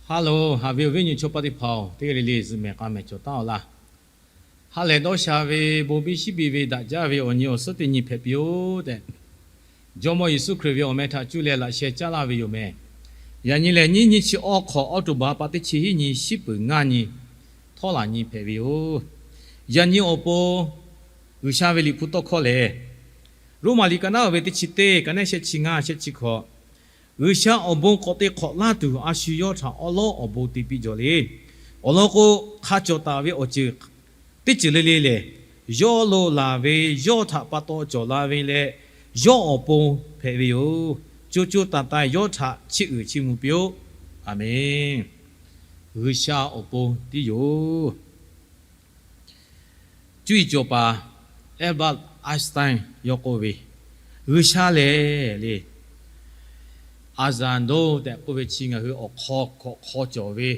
Hello, haꞈ ve awˬ viˉ awˬ nyi chaw pa teˇ hpaˍ-oˬ, teˇ g'aˇ le le zuhꞈ mehˍ k'a mehˍ cawˬ taˉ-aw laˇ. Ha lehˬ dawˇ sha ve bon biˇ shiˉ biˇ ve daꞈ jaˇ ve awˬ nyi awˬ suhˉ teˇ nyi hpehꞈ piˇ-oˆ tehꞈ, Jawˇmawˇ Yeˍsuˆ Hkriꞈ ve awˬ meh htaꞈ cuˇ leh laꞈ sheh caˉ laˇ ve yoˬ meh. Yaꞈ nyi lehˬ, nyiˇ nyiˇ chi awˇ hk'awꞈ, October pa teˇ chi hiˉ nyi, shiˉ peuˍ ngaˇ nyi, htawˇ laˬ nyi hpehꞈ ve yoˬ. Yaꞈ nyi awˬ pon G'uiˬsha ve liꞈ hpu tawˇ hkawˇ lehˬ, Roˉmaꞈ liꞈ ka naˉ ve teˇ chi teˇ, ka naˉ shehˆ chi ngaˇ, shehˆ chi hkawꞈ, G'uiˬsha awˬ bon k'awꞈ te hk'awꞈ laˇ tuˬ, a shu yawˇ htaꞈ awˉ lawˉ awˬ bon te piˇ jaw le. Awˬ lawn k'o, hk'a cawˬ taˍ ve awˬ ceuˬ teˇ ceuˬ le le lehˬ, yawˇ lo laˬ ve, yawˇ htaꞈ pa taw cawˬ la ve leh, yawˇ awˬ pon hpehꞈ ve yoˬ. Co co taiˍ taiˍ yawˇ htaꞈ chiˇ uiˍ chiˇ mvuh piˇ-oˆ. Aˍmenˍ. G'uiˬsha awˬ pon tiˉ yoˬ. Cuˇ yiˍ cawˬ paˍ Albert Einstein yawˇ k'oˆ ve, G'uiˬsha lehˬ le, a zaˍ doˇ tehꞈ k'oˆ ve chi ngaˬ hui awˬ hk'aw hk'awꞈ hk'aw cawˬ ve,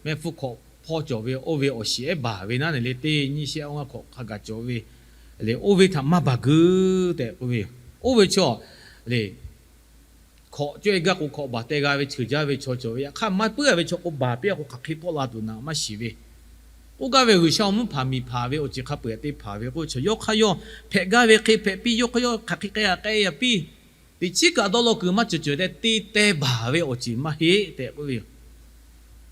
mehˆ hpfuhˇ hk'awꞈ hpawˇ cawˬ ve oˇ ve awˬ shiˍ ehˉ baˬ ve naˉ ne le, teˇ nyiˇ shehˆ awˇ ngaˇ hk'awꞈ hk'a gaˬ cawˬ ve le, oˇ ve htaꞈ maˇ baˬ geuˬ tehꞈ k'oˆ ve yoˬ. Oˇ ve chaw le, hkawꞈ cawehˇ gaˇ k'o hkawꞈ baˬ teh g'a ve, ceuˬ jaˇ ve chaw cawˬ ve, yaꞈ hk'aˇ maˇ puiˉ-a ve chaw k'o baˬ piˇ-a k'o hk'aˬ hk'e tawˆ la tuˬ naꞈ maˇ shiˍ ve. K'oˆ gaˇ ve G'uiˬsha awˬ mvuhˇ hpanˍ miˬ hpanˍ ve awˬ ceuˬ hk'a peu-eˬ te hpanˍ ve k'oˆ ve chaw, yawˇ hk'aˇ yawˇ hpehꞈ gaˇ ve hk'e hpehꞈ piˇ, yawˇ hk'aˇ yawˇ hk'aˬ hk'e k'ai-a k'ai-a piˇ. Teꞈ chiˉ kaꞈ dawˇ law kuiˬ maˇ cawˬ cawˬ tehꞈ te teh baˬ ve awˬ ceuˬ maˇ heˆ tehꞈ k'oˆ ve yoˬ.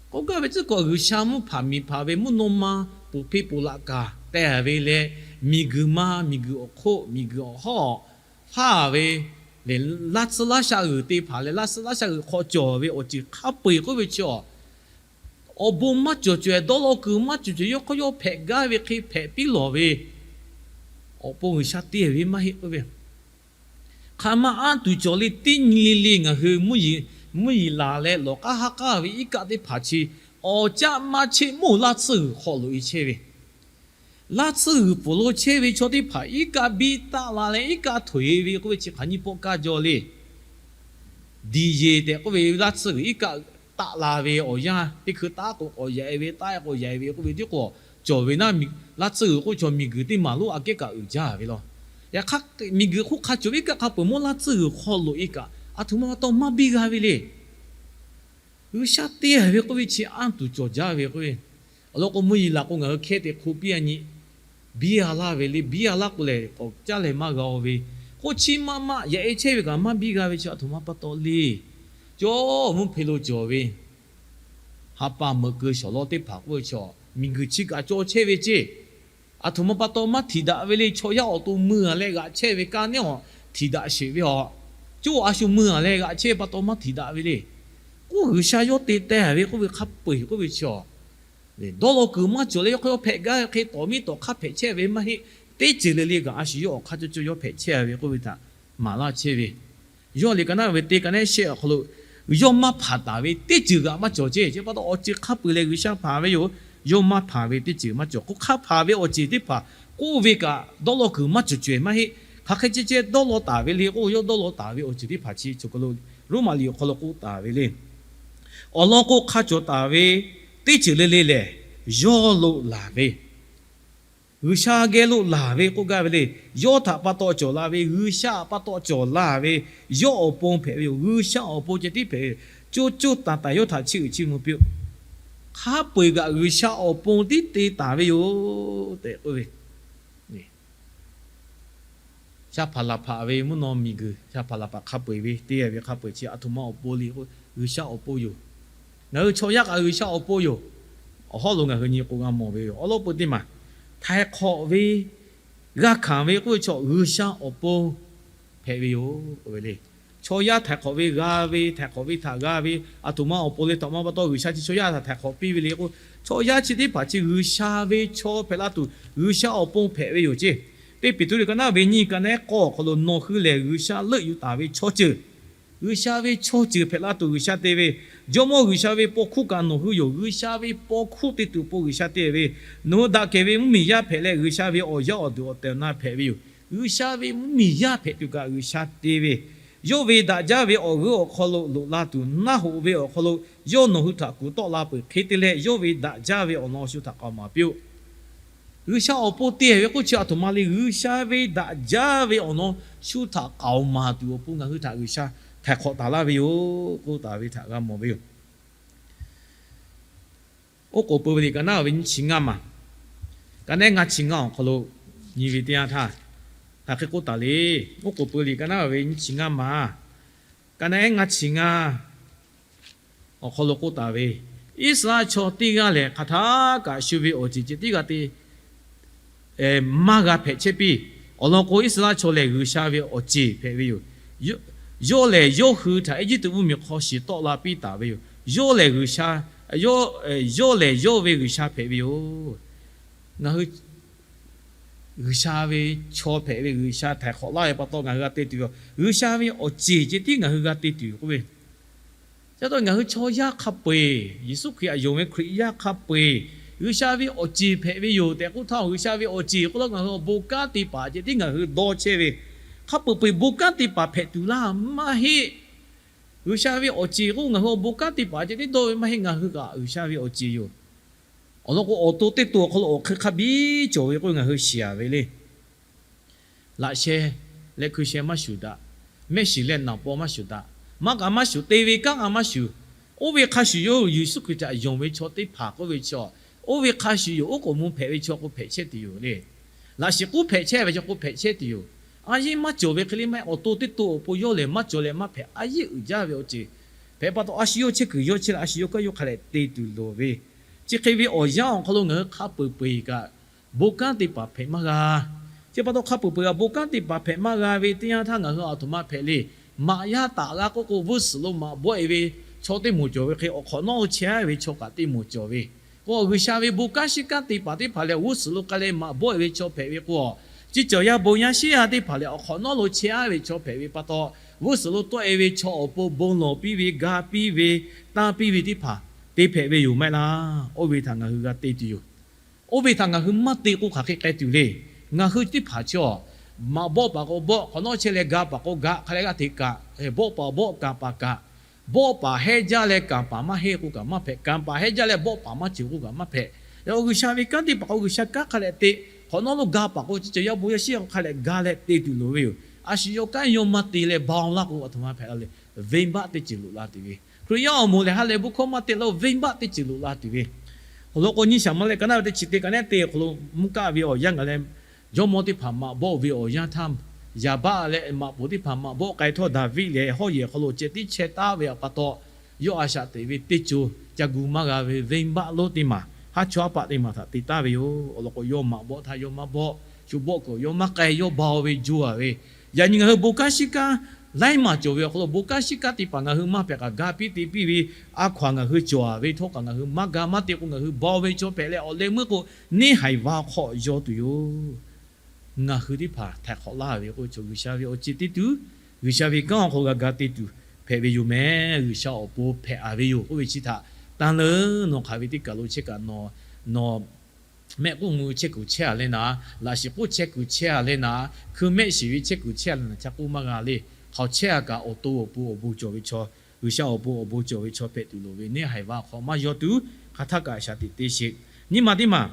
K'oˆ gaˇ ve tcuhˉ k'awꞈ G'uiˬsha mvuhˇ hpanˍ miˬ hpanˍ ve mvuhˇ naw ma ponˬ hpeˇ ponˬ laꞈ kaˍ teh ve leh, miˬguiˬ ma, miˬguiˬ awˬ hk'oˆ, miˬguiˬ awˬ hawˉ hpaˇ ve le, laˇ tsuhˇ laˇ sha g'uiˬ te hpanˍ leh, laˇ tsuhˇ laˇ sha g'uiˬ hk'aw cawˬ ve awˬ ceuˬ hk'a peu-eˬ k'oˆ ve chi, awˬ bon maˇ cawˬ cawˬ, dawˇ law kuiˬ maˇ cawˬ cawˬ, yawˇ hk'aˇ yawˇ hpehꞈ gaˇ ve hk'e hpehꞈ piˇ lawˬ ve, awˬ pon G'uiˬsha te ve maˇ heˆ k'oˆ ve. Hk'aˬ ma anˇ tuˬ cawˬ le, teˇ nyi le le ngaˬ hui mvuhˇ yeˬ laˬ leh lawˬ k'aˉ haˉ k'aˉ ve iˉ kaˆ teˇ hpaˍ chi, awˬ caˆ maˇ cheˆ mawˇ laˇ tsuhˇ g'uiˬ hk'aw loꞈ-e chehˇ ve, laˇ tsuhˇ g'uiˬ pfuhˍ lo chehˇ ve chaw teˇ hpaˍ iˉ kaˆ biˇ taˆ la leh iˉ kaˆ htoꞈ-e ve k'oˆ ve chi hk'aˬ nyiˇ pawˆ kaˇ jaw le. Diˬ yeˬ tehꞈ k'oˆ ve laˇ tsuhˇ g'uiˬ iˉ kaˆ taˆ la ve awˬ yanˇ, teˇ hkui taˉ k'o k'awꞈ yaꞈ-e ve, taˉ k'o yaꞈ-e ve k'oˆ ve tiˉ k'o, cawˬ ve naˉ, laˇ tsuhˇ g'uiˬ k'oˆ chaw miˬguiˬ teˇ maˬ lonˉ aꞈ kehˉ kaꞈ uiˍ jaˇ ve law. Yaꞈ hk'aˇ, miˬguiˬ hk'oˆ hk'a cawˬ ve iˉ kaˆ hk'a peu-eˬ mawˇ laˇ tsuhˇ g'uiˬ hk'aw loꞈ-e kaꞈ, aˬ htoꞈ ma pa taw maˇ biˇ g'a ve le. G'uiˬsha te ve k'oˆ ve chi anˇ tuˬ cawˬ jaˇ ve k'oˆ ve. Awˬ lawn k'o, mvuhˇ yeˬ laˬ k'o ngaˬ hui hkehˇ te hk'o piˇ-a nyi, biˇ-a laˇ ve le, biˇ-a laˇ k'o lehˬ k'awꞈ caˉ leh maˇ g'a-o ve, k'oˆ chiˉ maˇ maˆ yaꞈ-e chehˇ ve kaꞈ maˇ biˇ g'a ve chi aˬ htoꞈ ma pa taw le. Cawˇ mvuhˇ hpe lo cawˬ ve ha pa meuꞈ keu shawˍ lawˇ teˇ hpaˍ k'oˆ ve chaw, miˬguiˬ chi kaꞈ cawˇ chehˇ ve ceˇ. Aˬ htoꞈ ma pa taw maˇ htiꞈ daꞈ ve le. Chaw yaˇ awˬ to mui-a leh g'aꞈ chehˇ ve kaˇ neˉ-a htiꞈ daꞈ sheˍ ve a. Cawˇ a shu mui-a leh g'aꞈ chehˇ pa taw maˇ htiꞈ daꞈ ve le. K'oˆ G'uiˬsha yawˇ te teh ve k'oˆ ve hk'a peu-eˬ k'oˆ ve chi a, dawˇ law kuiˬ maˇ cawˬ leh yawˇ hk'aˇ yawˇ hpehꞈ gaˇ ve hk'e tawˍ miˉ tawˍ hk'aˇ hpehꞈ chehˇ ve maˇ heˆ. Teˇ ceuˬ le le kaꞈ a shu yawˇ awˬ hk'aˇ cawˇ cawˇ yawˇ hpehꞈ chehˇ ve k'oˆ ve htaꞈ maˍ laˇ chehˇ ve. Yoˇhanˬ liꞈ ka naˉ ve teˇ ka naˉ shehˆ awˬ hk'aw lo, yawˇ maˇ hpanˍ taˍ ve teˇ ceuˬ g'aꞈ maˇ cawˬ ceˇ. Chi pa taw awˬ ceuˬ hk'a peu-eˬ leh G'uiˬsha hpanˍ ve yoˬ. Yawˇ maˇ hpanˍ ve teˇ ceuˬ maˇ cawˬ. K'o hk'a hpanˍ ve awˬ ceuˬ teˇ hpaˍ k'oˆ ve kaꞈ dawˇ law kuiˬ maˇ cawˬ cawehˬ maˇ heˆ. Hk'aˬ hk'e ceh ceh dawˇ law taˍ ve le k'o, yawˇ dawˇ law taˍ ve awˬ ceuˬ teˇ hpaˍ chi choˬ kaˬ lo Roˉmaꞈ liꞈ awˬ hk'aw lo k'oˆ taˍ ve le. Awˬ lawn k'o, hk'a cawˬ taˍ ve teˇ ceuˬ le le lehˬ, yawˇ lo laˬ ve, G'uiˬsha geh lo laˬ ve k'oˆ gaˇ ve le. Yawˇ htaꞈ pa taw cawˬ la ve, G'uiˬsha pa taw cawˬ la ve, yawˇ awˬ pon hpehꞈ ve yoˬ. G'uiˬsha awˬ pon ceh tiˉ hpehꞈ ve yoˬ. Co co taiˍ taiˍ yawˇ htaꞈ chiˇ uiˍ chiˇ mvuh piˇ-oˆ. Hk'a peu-eˬ kaꞈ G'uiˬsha awˬ pon tiˉ te taˍ ve yoˬ tehꞈ k'oˆ ve. Sha hpaˍ laˬ hpaꞈ ve mvuhˇ naw miˬguiˬ, sha hpaˍ laˬ hpaꞈ hk'a peu-eˬ ve te ve hk'a peu-eˬ chi aˬ htoꞈ ma awˬ pon le k'o, G'uiˬsha awˬ pon yoˬ. Ngaˬ hui chaw yaˇ kaꞈ G'uiˬsha awˬ pon yoˬ. Awˬ hawˉ lo ngaˬ hui nyi k'o g'a mawˬ ve yoˬ. Awˬ lawn peu teˇ maˬ, htaiˍ hk'awꞈ ve, g'a hkanˍ ve k'oˆ ve chaw G'uiˬsha awˬ pon hpehꞈ ve yoˬ k'oˆ ve le. Chaw yaˇ htaiˍ hk'awꞈ ve g'a ve, htaiˍ hk'awꞈ ve htaꞈ g'a ve, aˬ htoꞈ ma awˬ pon le, htaꞈ ma pa taw G'uiˬsha chi chaw yaˇ htaꞈ htaiˍ hk'awꞈ piˇ ve le k'o, chaw yaˇ chi teˇ hpaˍ chi G'uiˬsha ve chaw hpehꞈ la tuˬ, G'uiˬsha awˬ pon hpehꞈ ve yoˬ ceˇ. Teˇ Peˍtruˆ liꞈ ka naˉ ve nyiˇ ka naˉ k'awˇ awˬ hk'aw lo, nawˬ hui lehˬ G'uiˬsha leuˆ yuˬ taˍ ve chaw ceuˬ, G'uiˬsha ve chaw ceuˬ hpehꞈ la tuˬ G'uiˬsha te ve, Jawˇmawˇ G'uiˬsha ve paw hkuˇ kaꞈ nawˬ hui yoˬ. G'uiˬsha ve paw hkuˇ te tuˬ awˬ pon G'uiˬsha te ve, nawˬ hui daꞈ kehˬ ve mvuhˇmiˬ yaˇ hpehꞈ leh G'uiˬsha ve awˬ yaˇ awˬ duˬ awˬ tehˬ awˬ na hpehꞈ ve yoˬ. G'uiˬsha ve mvuhˇmiˬ yaˇ hpehꞈ tuˬ kaꞈ G'uiˬsha te ve, yawˇ ve daꞈ jaˇ ve awˬ g'euˆ awˬ hk'aw lo loꞈ la tuˬ, naˆ hoꞈ ve awˬ hk'aw lo yawˇ nawˬ hui htaꞈ kuˬ tawˆ la peuˬ hk'e te leh, yawˇ ve daꞈ jaˇ ve awˬ lawn shu htaꞈ k'aoˍ maˍ piˇ-oˆ. G'uiˬsha awˬ pon te ve k'oˆ chi aˬ htoꞈ ma le. G'uiˬsha ve daꞈ jaˇ ve awˬ lawn shu htaꞈ k'aoˍ maˍ tuˬ awˬ pon ngaˬ hui htaꞈ G'uiˬsha htaiˍ hk'awꞈ taˍ laˇ ve yoˬ k'oˆ taˍ ve htaꞈ g'a mawˬ ve yoˬ. Oˉ k'oˍ pui ve liꞈ ka naˉ ve nyiˇ chi ngaˇ maˬ, ka naˉ ngaˇ chi ngaˇ awˬ hk'aw lo nyi ve teˇ yanˇ htaˇ, hk'aˬ hk'e k'oˆ taˍ le. Oˉ k'oˍ pui ve liꞈ ka naˉ ve nyiˇ chi ngaˇ maˬ, ka naˉ ngaˇ chi ngaˇ awˬ hk'aw lo k'oˆ taˍ ve, Iˉsaˍreˍlaˆ chaw teˇ g'aˇ lehˬ, hk'aˬ htaˇ kaꞈ shu ve awˬ ceˬ ceh tiˉ g'a te maˇ g'a hpehꞈ chehˇ piˇ. Awˬ lawn k'o, Iˉsaˍreˍlaˆ chaw lehˬ, G'uiˬsha ve awˬ ceˬ hpehꞈ ve yoˬ. Yawˇ lehˬ, yawˇ hui htaꞈ Eˇjiˇtuꞈ mvuhˇmiˬ hk'aw shiˍ tawˆ la piˇ taˍ ve yoˬ. Yawˇ lehˬ, G'uiˬsha, yawˇ lehˬ yawˇ ve G'uiˬsha hpehꞈ ve yoˬ. Ngaˬ hui G'uiˬsha ve chaw hpehꞈ ve, G'uiˬsha htaiˍ hk'awꞈ laˇ ve pa taw ngaˬ hui g'a te tuˬ yoˬ. G'uiˬsha ve awˬ ceˬ ceh tiˉ ngaˬ hui g'a te tuˬ yoˬ k'oˆ ve. Chi pa taw ngaˬ hui chaw yaˇ hk'a peu-eˬ, Yeˍsuˆ Hkriꞈ htaꞈ yonˍ ve Hkriꞈ yaˇ hk'a peu-eˬ, G'uiˬsha ve awˬ ceˬ hpehꞈ ve yoˬ tehꞈ k'oˆ htaˇ, G'uiˬsha ve awˬ ceˬ k'oˆ laˇ, ngaˬ hui awˬ bon kanˉ te paˍ ceh tiˉ ngaˬ hui dawˇ chehˇ ve, hk'a peu-eˬ peu-eˬ bon kanˉ te paˍ hpehꞈ tuˬ laˇ maˇ heˆ. G'uiˬsha ve awˬ ceˬ k'o, ngaˬ hui awˬ bon kanˉ te paˍ ceh tiˉ dawˇ ve maˇ heˆ. Ngaˬ hui kaꞈ G'uiˬsha ve awˬ ceˬ yoˬ. Awˬ lawn k'o, awˬ to teˇ to awˬ hk'aw lo awˬ hk'e hk'a biˇ cawˬ ve k'o, ngaˬ hui shiˍ-aˬ ve le. Laꞈ sheh leh hkui sheh maˇ shuˍ daꞈ. Mehˆ shiˍ leh naˍ paw maˇ shuˍ daꞈ. Maˇ k'a maˇ shuˍ, te ve kanˉ k'a maˇ shuˍ. Oˇ ve hk'a shuˍ yoˬ, Yeˍsuˆ Hkriꞈ htaꞈ yonˍ ve chaw teˇ hpaˍ k'oˆ ve chaw, oˇ ve hk'a shuˍ yoˬ, oˉ k'oˍ mvuh hpehꞈ ve chaw k'o hpehꞈ chehˇ tuˬ yoˬ le. Laꞈ shiˍ k'oˉ hpehꞈ chehˇ ve chaw k'o hpehꞈ chehˇ tuˬ yoˬ. A yehˉ maˇ cawˬ ve hk'e le maˇ heˆ, awˬ to teˇ to awˬ pon yawˇ lehˬ maˇ cawˬ leh maˇ hpehꞈ. A yehˉ uiˍ jaˇ ve awˬ ceuˬ hpehꞈ pa taw, a shu yawˇ chehˇ kuiˬ yawˇ chehˇ leh a shu yawˇ kanˉ yawˇ hk'a leh te tuˬ loˍ ve, chi hk'e ve awˬ yanˇ awˬ hk'aw lo ngaˬ hui hk'a peu-eˬ peu-eˬ kaꞈ bon kanˉ te paˍ hpehꞈ maˇ g'a. Chi pa taw hk'a peu-eˬ peu-eˬ kaꞈ bon kanˉ te paˍ hpehꞈ maˇ g'a ve teˇ yanˇ htaˇ, ngaˬ hui aˬ htoꞈ ma hpehꞈ le. Maꞈ yaˇ taˍ g'a k'oˆ k'o, g'uˇ suhˍ lo maꞈ bawˆ-e ve chaw teˇ moˍ cawˬ ve hk'e, awˬ hk'awꞈ nawˉ lo chehˇ-a ve chaw kaꞈ teˇ moˍ cawˬ ve k'o, G'uiˬsha ve bon kanˉ shiˉ kanˉ te paˍ teˇ hpaˍ lehˬ, g'uˇ suhˍ lo k'ai leh maꞈ bawˆ-e ve chaw hpehꞈ ve k'o, chi cawˬ yaˇ bon yaˇ shiˉ yaˇ teˇ hpaˍ lehˬ, awˬ hk'awꞈ nawˉ lo chehˇ-a ve chaw hpehꞈ ve pa taw, g'uˇ suhˍ lo tawˆ-e ve chaw awˬ pon bon lawˬ piˇ ve, ga piˇ ve, tanˇ piˇ ve teˇ hpaˍ te hpehꞈ ve yoˬ maˇ heˆ laˇ. Oˇ ve htaꞈ ngaˬ hui g'a te tuˬ yoˬ. Oˇ ve htaꞈ ngaˬ hui maˇ te k'o, hk'aˬ hk'e k'ai tuˬ le. Ngaˬ hui teˇ hpaˍ chi-a, maꞈ bawˆ paˍ k'o bawˆ, hk'awꞈ nawˉ chehˇ leh ga paˍ k'o ga, hk'a leh g'aˇ hteꞈ kaꞈ, bawˆ paˍ bawˆ, kanˍ paˍ kanˍ. Bawˆ paˍ hehnˇ jaˇ leh kanˍ paˍ maˇ hehnˇ k'o kaꞈ maˇ hpehꞈ. Kanˍ paˍ hehnˇ jaˇ leh bawˆ paˍ maˇ ceuˬ k'o kaꞈ maˇ hpehꞈ. Yaꞈ hk'aˇ G'uiˬsha ve kanˉ teˇ hpaˍ k'o G'uiˬsha kanˉ hk'a leh te, hk'awꞈ nawˉ lo ga paˍ k'o chi cawˬ yaˇ bon yaˇ shiˉ yaˇ k'o hk'a leh ga leh te tuˬ loˍ ve yoˬ. A shu yawˇ kanˉ yawˇ maˇ te leh ba-oˬ laˇ k'o, aˬ htoꞈ ma hpehꞈ la le. Venˇbaˆ teˇ ceuˬ loꞈ la tuˬ ve, Hkriꞈ yaˇ awˬ moˍ lehˬ ha lehˬ bon hkawˇ maˇ te la-o, venˇbaˆ teˇ ceuˬ loꞈ la tuˬ ve. Awˬ lawn k'o, nyiˇ Saˍmo leh ka naˉ ve teˇ chi teˇ ka naˉ te awˬ hk'aw lo mvuhˇ kaˆ ve awˬ yanˇ gaˬ leh, jawˇmawˇ teˇ hpaˍ maꞈ bawˆ ve awˬ yanˇ htaˇ, Yaˍbaˆ leh maꞈ poˍ teˇ hpaˍ maꞈ bawˆ k'ai htawˇ, Daˍviˆ lehˬ hawˉ yehˬ hk'aw lo ceh tiˉ chehˇ taˉ ve pa taw, yawˇ a shaꞈ teꞈ ve teˇ co ca gu maˇ g'a ve venˇbaˆ lonˉ teˇ maˬ, haˉ chawˇ haˉ paˆ teˇ maˬ htaꞈ te taˉ ve yoˬ. Awˬ lawn k'o, yawˇ maꞈ bawˆ htaˇ yawˇ maˇ bawˆ, shu bawˆ kuiˬ yawˇ maˇ k'ai, yawˇ ba-o ve jo-a ve. Yaꞈ nyi ngaˬ hui bon kanˉ shiˉ kanˉ laiˉ maˬ cawˬ ve awˬ hk'aw lo, bon kanˉ shiˉ kanˉ teˇ hpaˍ ngaˬ hui maˇ hpehꞈ kaꞈ ga piˇ te piˇ ve, a hkaw-anˬ ngaˬ hui cawˬ-a ve htawˇ kaꞈ, ngaˬ hui maˇ ga maˇ te k'o, ngaˬ hui ba-o ve chaw hpehꞈ leh awˬ leh meuˇ k'o, neˇ haiˬ va hk'aw yaw tuˬ yoˬ. Ngaˬ hui teˇ hpaˍ htaiˍ hk'awꞈ laˇ ve k'oˆ ve chaw, G'uiˬsha ve awˬ ceˬ te tuˬ, G'uiˬsha ve kanˉ awˬ hk'aw lo g'a ga te tuˬ hpehꞈ ve yoˬ mehˍ. G'uiˬsha awˬ pon hpehꞈ-a ve yoˬ k'oˆ ve chi htaꞈ tanˇ leuˉ nawˬ hk'aˬ ve teˇ kaˬ lo chehˇ kaꞈ, nawˬ mehˆ k'oˆ mvuh chehˇ kuiˬ chehˇ-a leh naˍ, laꞈ shiˍ k'oˆ chehˇ kuiˬ chehˇ-a leh naˍ, hkui mehˆ shiˍ ve chehˇ kuiˬ chehˇ-a leh naˍ, ca k'oˆ maˇ g'a le. Hk'aˬ chehˇ-a kaꞈ, awˬ to awˬ pon awˬ bon cawˬ ve chaw, G'uiˬsha awˬ pon awˬ bon cawˬ ve chaw hpehꞈ tuˬ loˍ ve, neˇ haiˬ va hk'aw maˇ yaw tuˬ hk'aˬ htaˇ kaꞈ shaˍ tiꞈ te sheˍ. Nyiˇ maˬ teˇ maˬ,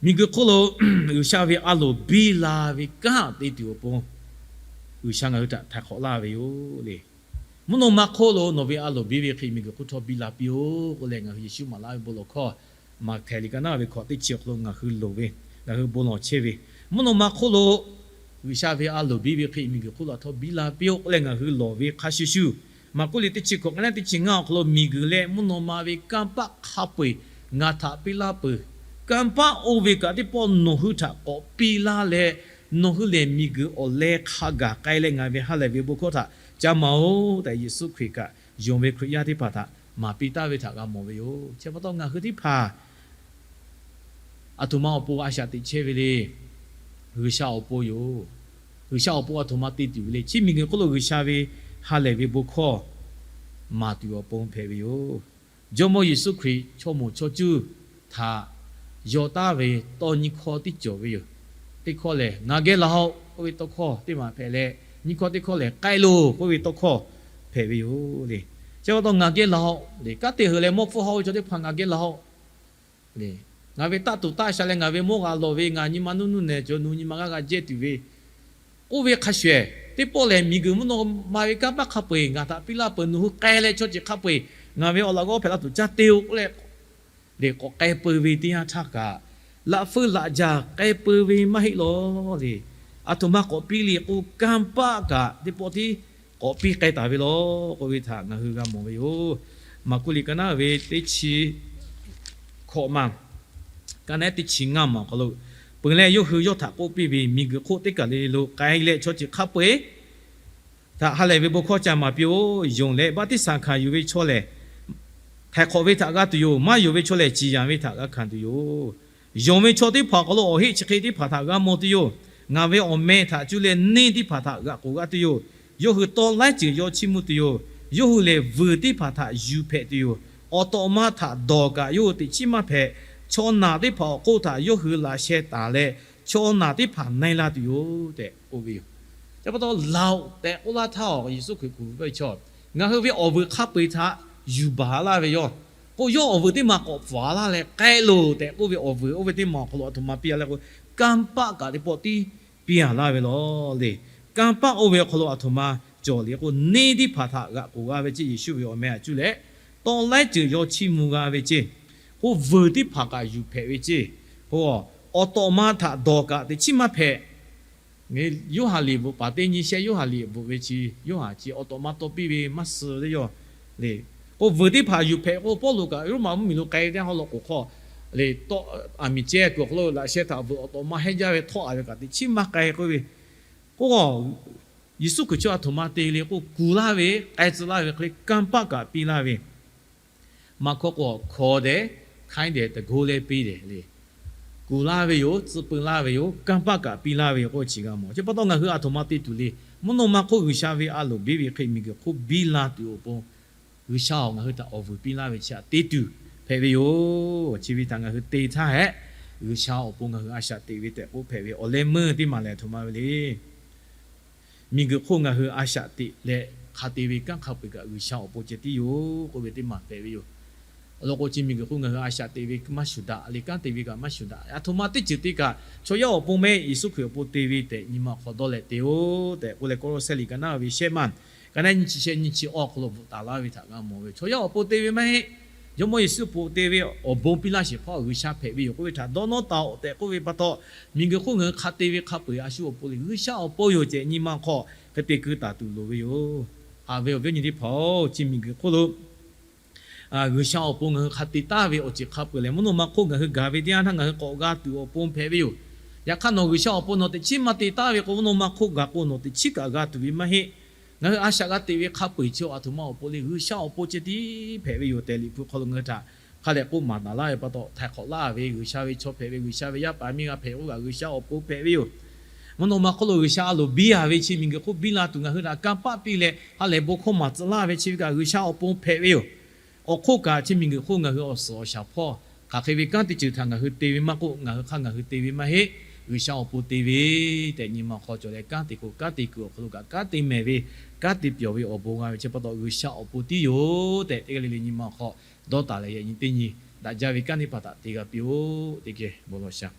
miˬguiˬ hk'oˆ lo G'uiˬsha ve a loˍ biˇ la ve kanˉ te tuˬ awˬ pon, G'uiˬsha ngaˬ hui htaꞈ htaiˍ hk'awꞈ laˇ ve yoˬ le. Mvuhˇ naw ma hk'oˆ lo nawˬ ve a loˍ biˇ ve hk'e, miˬguiˬ hk'oˆ htawˇ biˇ la piˇ-oˆ k'oˆ leh, ngaˬ hui Yeˍsuˆ maˍ laˇ ve bon lawˬ hkawˇ, Maꞈhtehˍ liꞈ ka naˉ ve hkawꞈ teˇ chi awˬ hk'aw lo ngaˬ hui loˍ ve, ngaˬ hui bon lawˬ chehˇ ve, mvuhˇ naw ma hk'oˆ lo G'uiˬsha ve a loˍ biˇ ve hk'e, miˬguiˬ hk'oˆ lo htawˇ biˇ la piˇ-oˆ k'oˆ leh ngaˬ hui lawˬ ve hk'a shuˍ shuˍ, Maˍkuˆ liꞈ teˇ chi hkawꞈ ka naˉ teˇ chi ngaˇ awˬ hk'aw lo, miˬguiˬ leh mvuhˇ naw ma ve kanˇ paˆ hk'a peu-eˬ ngaˬ htaꞈ piˇ laˇ peuˬ. Kanˇ paˆ oˇ ve kaꞈ teˇ pawˆ nawˬ hui htaꞈ k'awꞈ piˇ laˇ leh, nawˬ hui lehˬ miˬguiˬ awˬ leh hk'a gaˬ k'ai leh ngaˬ ve ha lehˬ ve bon hkawˇ htaꞈ ca maˍ-oˬ tehꞈ, Yeˍsuˆ Hkriꞈ kaꞈ yonˍ ve Hkriꞈ yaˇ teˇ hpaˍ htaꞈ maˍ piˇ taˍ ve htaꞈ g'a mawˬ ve yoˬ. Chi pa taw ngaˬ hui teˇ hpaˍ aˬ htoꞈ ma awˬ pon a shaꞈ teꞈ chehˇ ve le. G'uiˬsha awˬ pon yoˬ. G'uiˬsha awˬ pon aˬ htoꞈ ma te tuˬ ve le. Chi miˬguiˬ hk'oˆ lo G'uiˬsha ve ha lehˬ ve bon hkawˇ maˍ tuˬ awˬ pon hpehꞈ ve yoˬ. Jawˇmawˇ Yeˍsuˆ Hkriꞈ chaw moˍ chaw cuˇ htaꞈ yaw taˍ ve tawˇ nyiˇ hkawˇ tiˉ cawˬ ve yoˬ. Teˇ hkawˇ lehˬ, Ngaˬ geh laˬ-oꞈ k'oˆ ve tawˇ hkawˇ teˇ maˬ hpehꞈ leh, nyiˇ hkawˇ teˇ hkawˇ lehˬ, K'ai loˬ k'oˆ ve tawˇ hkawˇ hpehꞈ ve yoˬ le. Chi pa taw ngaˬ geh laˬ-oꞈ le. Kanˉ te heuˬ leh mawˇ hpfuhˇ haw ve chaw teˇ hpaˍ ngaˬ geh laˬ-oꞈ le. Ngaˬ ve taˆ tuˬ taˆ sha leh ngaˬ ve mawˇ g'a lawˬ ve, ngaˬ nyi ma nuˇ nuˇ nehˬ cawˬ, nawˬ hui nyi ma g'aˇ g'a jehˇ tuˬ ve k'oˆ ve hk'a shuˍ-ehˍ, teˇ pawˆ lehˬ miˬguiˬ mvuhˇ naw ma ve kanˇ paˆ hk'a peu-eˬ ngaˬ htaꞈ piˇ laˇ peuˬ, nawˬ hui k'ai leh chaw ceuˬ hk'a peu-eˬ Ngaˬ ve awˬ laꞈ g'awˇ hpehꞈ la tuˬ caˇ te-o k'oˆ leh, le k'awꞈ k'ai peu ve teˇ yanˇ htaˇ kaꞈ, laꞈ feuˇ laꞈ jaˇ k'ai peu ve maˇ heˆ lawˬ le. Aˬ htoꞈ ma k'awꞈ piˇ le k'o, kanˇ paˆ kaꞈ teˇ pawˆ tiˉ k'awꞈ piˇ k'ai taˍ ve lawˬ k'oˆ ve htaꞈ ngaˬ hui g'a mawˬ ve yoˬ. Maˍkuˆ liꞈ ka naˉ ve teˇ chi hkawꞈ ma, ka naˉ teˇ chi ngaˇ ma awˬ hk'aw lo, peuˬ leh yawˇ hui yawˇ htaꞈ k'oˆ piˇ ve, Miˬguiˬ hk'oˆ teˇ kaˬ le le lo k'ai leh chaw ceuˬ hk'a peu-eˬ htaꞈ ha lehˬ ve bon hkawˇ ca maˍ piˇ-oˆ. Yonˍ leh baˆtiˆsaˬ hkanˍ yuˬ ve chaw lehˬ, htaiˍ hk'awꞈ ve htaꞈ g'a tuˬ yoˬ. Maˇ yonˍ ve chaw lehˬ, ciˍ yanˍ ve htaꞈ g'a hkanˍ tuˬ yoˬ. Yonˍ ve chaw teˇ hpaˍ awˬ hk'aw lo awˬ heˆ chi hk'e teˇ hpaˍ htaꞈ g'a mawˬ tuˬ yoˬ. Ngaˬ ve awˬ meh htaꞈ cuˇ leh neˇ teˇ hpaˍ htaꞈ g'aꞈ k'oˍ g'a tuˬ yoˬ. Yawˇ hui tawˇ laiˉ ceuˬ yawˇ chiˇ mvuh tuˬ yoˬ. Yawˇ hui lehˬ vuiˬ teˇ hpaˍ htaꞈ yuˬ hpehꞈ tuˬ yoˬ. Awˬ tawꞈ ma htaꞈ dawˬ kaꞈ yawˇ hui teꞈ chiˉ maˇ hpehꞈ. Chaw naˬ teˇ hpaˍ awˬ hk'oˆ htaꞈ yawˇ hui laꞈ sheh taˍ leh, chaw naˬ teˇ hpaˍ na-e la tuˬ yoˬ tehꞈ k'oˆ ve yoˬ. Chi pa taw laˬ-oꞈ tehꞈ k'oˆ laˇ htaˇ, Yeˍsuˆ Hkriꞈ kuˬ ve chaw, ngaˬ hui ve awˬ vuiˬ hk'a peu-eˬ htaꞈ yuˬ baˬ laˇ ve yoˬ. K'o yawˇ awˬ vuiˬ teˇ maˬ k'awꞈ pfuhˍ laˇ leh k'ai loˬ tehꞈ k'oˆ ve awˬ vuiˬ oˇ ve teˇ maˬ awˬ hk'aw lo aˬ htoꞈ ma piˇ a le k'o, kanˇ paˆ kaꞈ teˇ pawˆ tiˉ piˇ a laˇ ve lawˬ le. Kanˇ paˆ oˇ ve awˬ hk'aw lo aˬ htoꞈ ma cawˬ le k'o, neˇ teˇ hpaˍ htaꞈ g'aꞈ k'oˍ g'a ve ceˇ, Yeˍsuˆ ve awˬ meh htaꞈ cuˇ leh, tawˇ laiˉ ceuˬ yawˇ chiˇ mvuh g'a ve ceˇ, k'o vuiˬ teˇ hpaˍ kaꞈ yuˬ hpehꞈ ve ceˇ, k'o awˬ tawꞈ ma htaꞈ dawˬ kaꞈ teꞈ chiˉ maˇ hpehꞈ. Yoˇhanˬ liꞈ bvuhꞈ paˍ teˇ nyi shehˆ Yoˇhanˬ liꞈ bvuhꞈ ve chi, Yoˇhanˬ chi awˬ tawꞈ ma tawˇ piˇ ve maˇ suh teˇ yawˇ le. K'o vuiˬ teˇ hpaˍ yuˬ hpehꞈ k'o, Pawˇluꞈ kaꞈ Roˉmaꞈ mvuhˇmiˬ lo k'ai ve teˇ hawˉ lo k'oˍ hk'aw le, tawˆ aˬ miˍ ceh kuiˬ awˬ hk'aw lo laꞈ sheh htaꞈ vuiˬ awˬ tawꞈ ma hehnˇ jaˇ ve htawˇ a ve kaꞈ teꞈ chiˉ maˇ k'ai k'oˆ ve. K'o Yeˍsuˆ Hkriꞈ chi aˬ htoꞈ ma te le k'o, kuˬ laˇ ve, k'ai tcuh laˇ ve hk'e le kanˇ paˆ kaꞈ piˇ laˇ ve, maˇ hkawˇ k'o hkaw dehꞈ, hkaiˉ dehꞈ, tawˇ g'oˇ leh piˇ dehꞈ le, kuˬ laˇ ve yoˬ, tcuh peu laˇ ve yoˬ, kanˇ paˆ kaꞈ piˇ laˇ ve yoˬ k'oˆ chi g'a mawˬ. Chi pa taw ngaˬ hui aˬ htoꞈ ma te tuˬ le. Mvuhˇ naw ma hk'oˆ G'uiˬsha ve a loˍ biˇ ve hk'e miˬguiˬ hk'oˆ biˇ la tuˬ awˬ pon, G'uiˬsha-oˬ, ngaˬ hui htaꞈ awˬ vuiˬ piˇ laˇ ve chi htaꞈ te tuˬ hpehꞈ ve yoˬ. Chi ve htaꞈ ngaˬ hui te htaˇ hehꞈ, G'uiˬsha awˬ pon ngaˬ hui a shaꞈ teꞈ ve tehꞈ k'oˆ hpehꞈ ve awˬ leh meuˇ teˇ maˬ lehˬ aˬ htoꞈ ma ve le. Miˬguiˬ hk'oˆ ngaˬ hui a shaꞈ teꞈ leh hk'a te ve kanˉ hk'a peu-eˬ kaꞈ G'uiˬsha awˬ pon ceh tiˉ yoˬ k'oˆ ve teˇ maˬ hpehꞈ ve yoˬ. Awˬ lawn k'o chi miˬguiˬ hk'oˆ ngaˬ hui a shaꞈ teꞈ ve maˇ shuˍ daꞈ le, kanˉ te ve kaꞈ maˇ shuˍ daꞈ. Aˬ htoꞈ ma teˇ ceuˬ te kaꞈ chaw yaˇ awˬ pon mehˆ Yeˍsuˆ Hkriꞈ awˬ pon te ve tehꞈ nyi ma hk'aw dawˇ leh te-oˬ tehꞈ k'oˆ leh, Kawˇlawˇsehˇ liꞈ ka naˉ ve shehˆ maˬ, ka naˉ nyiˇ chi shehˆ nyiˇ chi awˬ hk'aw lo bvuhꞈ taˍ laˇ ve htaꞈ g'a mawˬ ve. Chaw yaˇ awˬ pon te ve maˇ heˆ. Jawˇmawˇ Yeˍsuˆ awˬ pon te ve awˬ bon piˇ laˇ sheˍ hpaˇ G'uiˬsha hpehꞈ ve yoˬ k'oˆ ve htaꞈ dawˇ nawˉ taˍ-oꞈ tehꞈ k'oˆ ve pa taw, miˬguiˬ hk'oˆ ngaˬ hui hk'a te ve hk'a peu-eˬ a shu awˬ pon le G'uiˬsha awˬ pon yoˬ ceh nyi ma hk'aw hk'e te keu taˍ tuˬ loˍ ve yoˬ. Haꞈ ve awˬ viˉ awˬ nyi teˇ hpaˍ-oˬ, chi miˬguiˬ hk'oˆ lo G'uiˬsha awˬ pon ngaˬ hui hk'a te taˍ ve awˬ ceuˬ hk'a peu-eˬ lehˬ, mvuhˇ naw ma hk'oˆ ngaˬ hui gaˬ ve teˇ yanˇ htaˇ ngaˬ hui k'awꞈ g'a tuˬ awˬ pon hpehꞈ ve yoˬ. Yaꞈ hk'aˇ nawˬ G'uiˬsha awˬ pon nawˬ teꞈ chiˉ maˇ te taˍ ve k'o, mvuhˇ naw ma hk'oˆ gaˬ k'o nawˬ teꞈ chiˉ kaꞈ g'a tuˬ ve maˇ heˆ. Ngaˬ hui a shaꞈ g'a teꞈ ve hk'a peu-eˬ chi aˬ htoꞈ ma awˬ pon le G'uiˬsha awˬ pon ceh tiˉ hpehꞈ ve yoˬ tehꞈ Liꞈ hpu hk'aw lo ngaˬ hui htaꞈ hk'a dehꞈ k'oˆ maˍ taˍ laˇ ve pa taw, htaiˍ hk'awꞈ laˇ ve G'uiˬsha ve chaw hpehꞈ ve, G'uiˬsha ve yaˇ paˍ miˇ g'a hpehꞈ k'oˆ kaꞈ G'uiˬsha awˬ pon hpehꞈ ve yoˬ. Mvuhˇ naw ma hk'oˆ lo G'uiˬsha a loˍ biˇ a ve chi miˬguiˬ hk'oˆ biˇ la tuˬ ngaˬ hui htaꞈ kanˇ paˆ piˇ leh ha lehˬ bon hkawˇ maˍ tcuh laˇ ve chi ve kaꞈ G'uiˬsha awˬ pon hpehꞈ ve yoˬ. Awˬ hk'oˆ kaꞈ chi miˬguiˬ hk'oˆ ngaˬ hui awˬ suhˍ awˬ shaˍ hpawˇ hk'aˬ hk'e ve kanˉ teˇ ceuˬ htaꞈ ngaˬ hui te ve maˇ k'oˆ, ngaˬ hui hk'aˇ ngaˬ hui te ve maˇ heˆ. G'uiˬsha awˬ pon te ve tehꞈ nyi ma hk'aw cawˬ leh kanˉ te k'o, kanˉ te kuiˬ awˬ hk'aw lo kaꞈ kanˉ te mehˍ ve, kanˉ te pyawˬ ve awˬ bon g'a ve chi pa taw G'uiˬsha awˬ pon tiˉ yoˬ tehꞈ teˇ g'aˇ le le nyi ma awˬ hk'aw dawˇ taˍ leh yaꞈ nyi teˇ nyi daꞈ jaˇ ve kanˉ teˇ hpaˍ htaꞈ te g'a piˇ-oˆ. Teˇ geh bon lawˬ sha.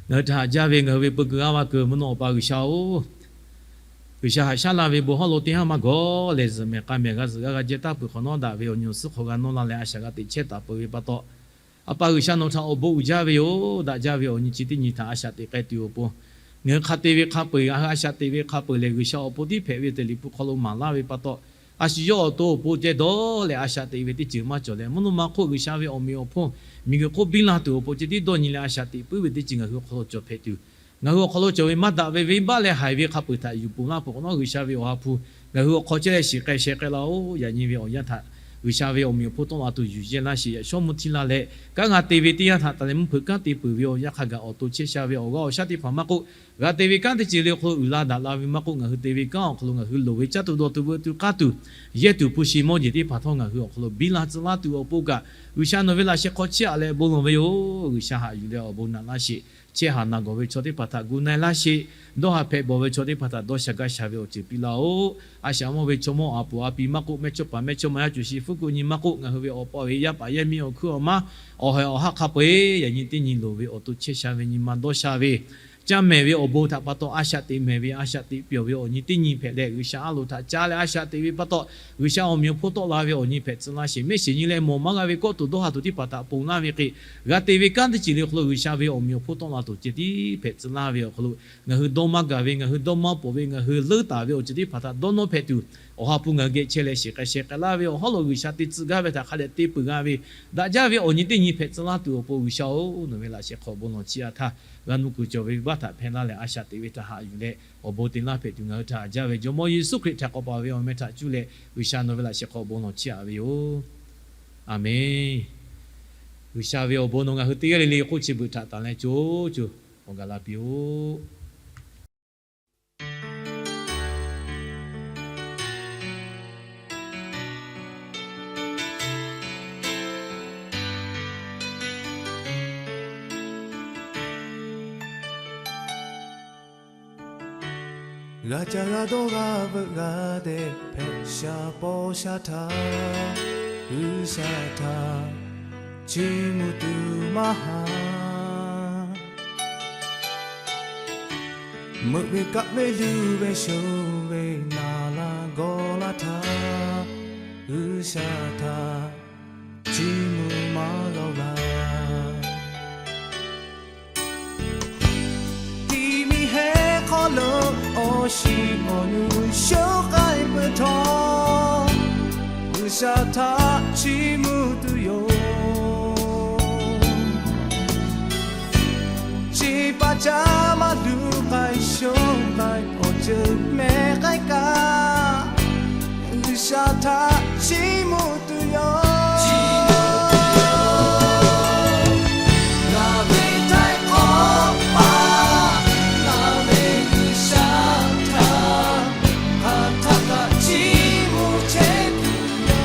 Ngaˬ hui htaꞈ haꞈ jaˇ ve ngaˬ hui ve peu kuiˬ g'aˇ va kuiˬ mvuhˇ naw Awˬ pa G'uiˬsha-oˬ, G'uiˬsha haꞈ shaˉ laˇ ve bon hawˉ lo teˇ haˉ maˇ gawˬ lehˬ, zuhꞈ mehˍ k'a mehˍ g'a zuhꞈ g'a g'a jehˇ taˇ peuˬ hk'awꞈ nawˉ daꞈ ve awˬ nyi awˬ suhˉ hk'aw g'a nawˇ la leh a shaꞈ g'a teꞈ chehˇ taˍ peuˬ ve pa taw, A pa G'uiˬsha nawˬ htaꞈ awˬ bon uiˍ jaˇ ve yoˬ. Daꞈ jaˇ ve awˬ nyi chi teˇ nyi htaꞈ a shaꞈ teꞈ k'ai tuˬ awˬ pon, ngaˬ hui hk'a te ve hk'a peu-eˬ, ngaˬ hui a shaꞈ teꞈ ve hk'a peu-eˬ lehˬ G'uiˬsha awˬ pon tiˉ hpehꞈ ve tehꞈ Liꞈ hpu hk'aw lo maˍ laˇ ve pa taw, a shu yawˇ awˬ to awˬ pon ceh dawˇ leh a shaꞈ teꞈ ve teˇ ceuˬ maˇ cawˬ leh, mvuhˇ naw ma hk'oˆ G'uiˬsha ve awˬ meꞈ awˬ hponˇ miˬguiˬ hk'oˆ biˇ la tuˬ awˬ pon ceh tiˉ dawˇ nyi leh a shaꞈ teꞈ puiˉ ve teˇ ceuˬ ngaˬ hui awˬ hk'aw lo cawˬ hpehꞈ tuˬ, ngaˬ hui awˬ hk'aw lo cawˬ ve maˇ daꞈ ve venˇbaˆ leh haiˬ ve hk'a peu-eˬ htaꞈ yuˬ ponˬ laˇ peuˬ hk'awꞈ nawˉ, G'uiˬsha ve awˬ ha hpu ngaˬ hui awˬ hk'aw chehˇ leh shiˍ k'ai sheh k'ai laˇ-oˆ. Yaꞈ nyi ve awˬ yanˇ htaꞈ G'uiˬsha ve awˬ meꞈ awˬ hponˇ tawˆ la tuˬ yuˬ yehˇ laˇ sheˍ. Yaꞈ shawˉ mvuhˇ htiˇ laˇ leh kanˉ g'a te ve teˇ yanˇ htaꞈ taˍ leh mvuhˇ hpeuꞈ kanˉ te peuˬ ve awˬ yanˇ hk'a gaˬ awˬ to chehˇ sha ve awˬ g'aˇ awˬ shaˉ teˇ hpaˍ maˇ k'oˆ, g'a te ve kanˉ teˇ ceuˬ le awˬ hk'aw lo uiˍ la daꞈ la ve maˇ k'oˆ, ngaˬ hui te ve kanˉ awˬ hk'aw lo ngaˬ hui loˍ ve caˇ tuˬ dawˬ tuˬ veuꞈ tuˬ k'aˇ tuˬ, yehˇ tuˬ hpu shi mawˇ jeˬ teˇ hpaˍ htawˇ ngaˬ hui awˬ hk'aw lo biˇ la tcuh laˇ tuˬ awˬ pon kaꞈ, G'uiˬsha nawˬ ve laꞈ sheh hk'aw chehˇ aꞈ leh bon lawˬ ve yoˬ. G'uiˬsha haꞈ yuˬ leh awˬ bon naꞈ laˇ sheˍ. Chehˇ haˍ naˬ gawˬ ve chaw teˇ hpaˍ htaꞈ gu na-e laˇ sheˍ. Dawˇ haˍ hpehꞈ bawˬ ve chaw teˇ hpaˍ htaꞈ dawˇ sha gaˇ sha ve awˬ ceuˬ piˇ laˇ-oˆ. A shaꞈ mawˇ ve chaw mawˇ a puˍ a pi maˇ k'oˆ, mehˇchawˇpaˍ mehˇchawˇma yaˇ cuˬ shi fuˉ kuˆ nyi maˇ k'oˆ, ngaˬ hui ve awˬ pa ve yaˇ paˍ yaˇ miˇ awˬ hkuiˉ awˬ maˇ, awˬ haiˬ awˬ haˆ hk'a peu-eˬ yaꞈ nyi teˇ nyi loˍ ve awˬ to chehˇ sha ve nyi ma dawˇ sha ve, Caˇ mehˍ ve awˬ bon htaꞈ pa taw a shaꞈ teꞈ mehˍ ve, a shaꞈ teꞈ pyawˬ ve awˬ nyi teˇ nyi hpehꞈ leh, G'uiˬsha a loˍ htaꞈ caˇ leh a shaꞈ teꞈ ve pa taw, G'uiˬsha awˬ meꞈ awˬ hponˇ tawˆ la ve awˬ nyi hpehꞈ tcuh laˇ sheˍ. Mehˆ shiˍ nyi leh mawˬ maˇ g'a ve kawˆ tuˬ dawˇ ha tuˬ teˇ hpaˍ htaꞈ ponˬ laˇ ve hk'e, g'a te ve kanˉ teˇ ceuˬ le awˬ hk'aw lo G'uiˬsha ve awˬ meꞈ awˬ hponˇ tawˆ la tuˬ ceh tiˉ hpehꞈ tcuh laˇ ve awˬ hk'aw lo, ngaˬ hui dawˇ maˇ gaˬ ve, ngaˬ hui dawˇ maˇ pawˍ ve, ngaˬ hui leuˉ taˍ ve awˬ ceuˬ teˇ hpaˍ htaꞈ dawˇ nawˇ hpehꞈ tuˬ, Awˬ ha hpu ngaˬ hui geh chehˇ leh shiˍ k'ai sheh k'ai laˇ ve awˬ hawˉ lo G'uiˬsha te tcuh gaˇ ve htaꞈ hk'a dehꞈ te peuˬ g'a ve, daꞈ jaˇ ve awˬ nyi teˇ nyi hpehꞈ tcuh laˇ tuˬ awˬ pon G'uiˬsha-oˬ, nawˬ ve laꞈ sheh hk'aw bon lawˬ chiˇ aꞈ htaˇ, g'a nuˇ kuiˬ cawˬ ve venˇbaˆ htaꞈ hpehˇ laˇ leh a shaꞈ teꞈ ve htaꞈ haꞈ yuˬ leh awˬ bon te laˇ hpehꞈ tuˬ ngaˬ hui htaꞈ haꞈ jaˇ ve Jawˇmawˇ Yeˍsuˆ Hkriꞈ htaꞈ k'awꞈ paˍ ve awˬ meh htaꞈ cuˇ leh G'uiˬsha nawˬ ve laꞈ sheh hk'aw bon lawˬ chiˇ aꞈ ve yoˬ. Aˍmenˍ. G'uiˬsha ve awˬ bon nawˬ ngaˬ hui teˇ g'aˇ le le k'oˆ chi beuꞈ htaꞈ tanˬ leh co co awˬ gaˬ la piˇ-oˆ. G'a caˇ g'a dawˇ g'a veuꞈ g'a dehꞈ hpehꞈ sha paw sha htaˇ, G'uiˬsha htaꞈ chiˇ mvuh tuˬ maˇ haˍ. Meuꞈ ve kaˆ ve luˬ ve sho ve naˍ laˇ gawˇ laˇ htaˇ, G'uiˬsha htaꞈ chiˇ mvuh maˇ g'a laˇ. Tiꞈ miˬ heh hk'aw lo awˬ shiˍ awˬ nu shoˉ k'ai peuˬ htawˇ, G'uiˬsha htaꞈ chiˇ mvuh tuˬ yoˬ. Chi pa caˇ maˇ luˬ k'ai shoˉ k'ai awˬ ceuˬ meh k'ai kaꞈ, G'uiˬsha htaꞈ chiˇ mvuh tuˬ yoˬ. Ngaˬ ve htaiˍ hk'awꞈ paˍ, ngaˬ ve G'uiˬsha htaꞈ hk'aˬ htaˆ kaꞈ chiˇ mvuh chehˇ tuˬ yoˬ.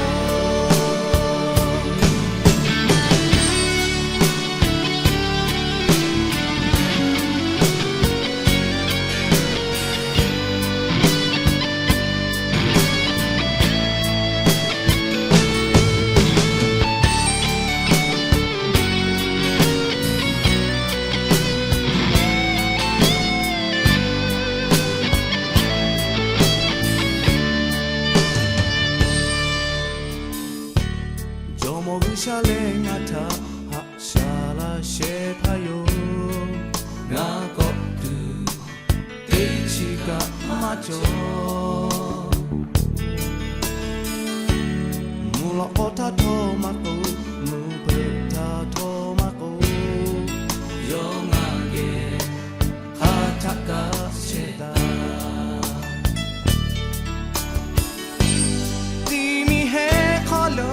Jawˇmawˇ G'uiˬsha lehˬ ngaˬ htaꞈ haꞈ shaˍ laˇ shehˍ hpaˇ yoˬ. Ngaˬ kawˆ tuˬ teˇ chi kaꞈ maˇ cawˬ. Mvuhˇ lawꞈ k'aw htaˇ htawˇ maˇ k'oˆ, mvuhˇ hpeuꞈ htaˇ htawˇ maˇ k'oˆ, yawˇ ngaˬ geh hk'aˬ htaˆ kaꞈ chehˇ taˍ. Tiꞈ miˬ heh hk'aw lo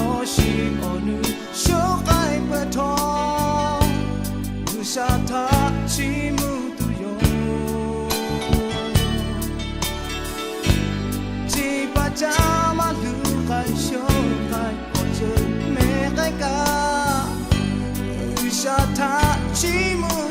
awˬ shiˍ awˬ nu shoˉ k'ai peuˬ htawˇ, G'uiˬsha htaꞈ chiˇ mvuh tuˬ yoˬ. Chi pa caˇ maˇ luˬ k'ai shoˉ k'ai awˬ ceuˬ meh k'ai kaꞈ, G'uiˬsha htaꞈ chiˇ mvuh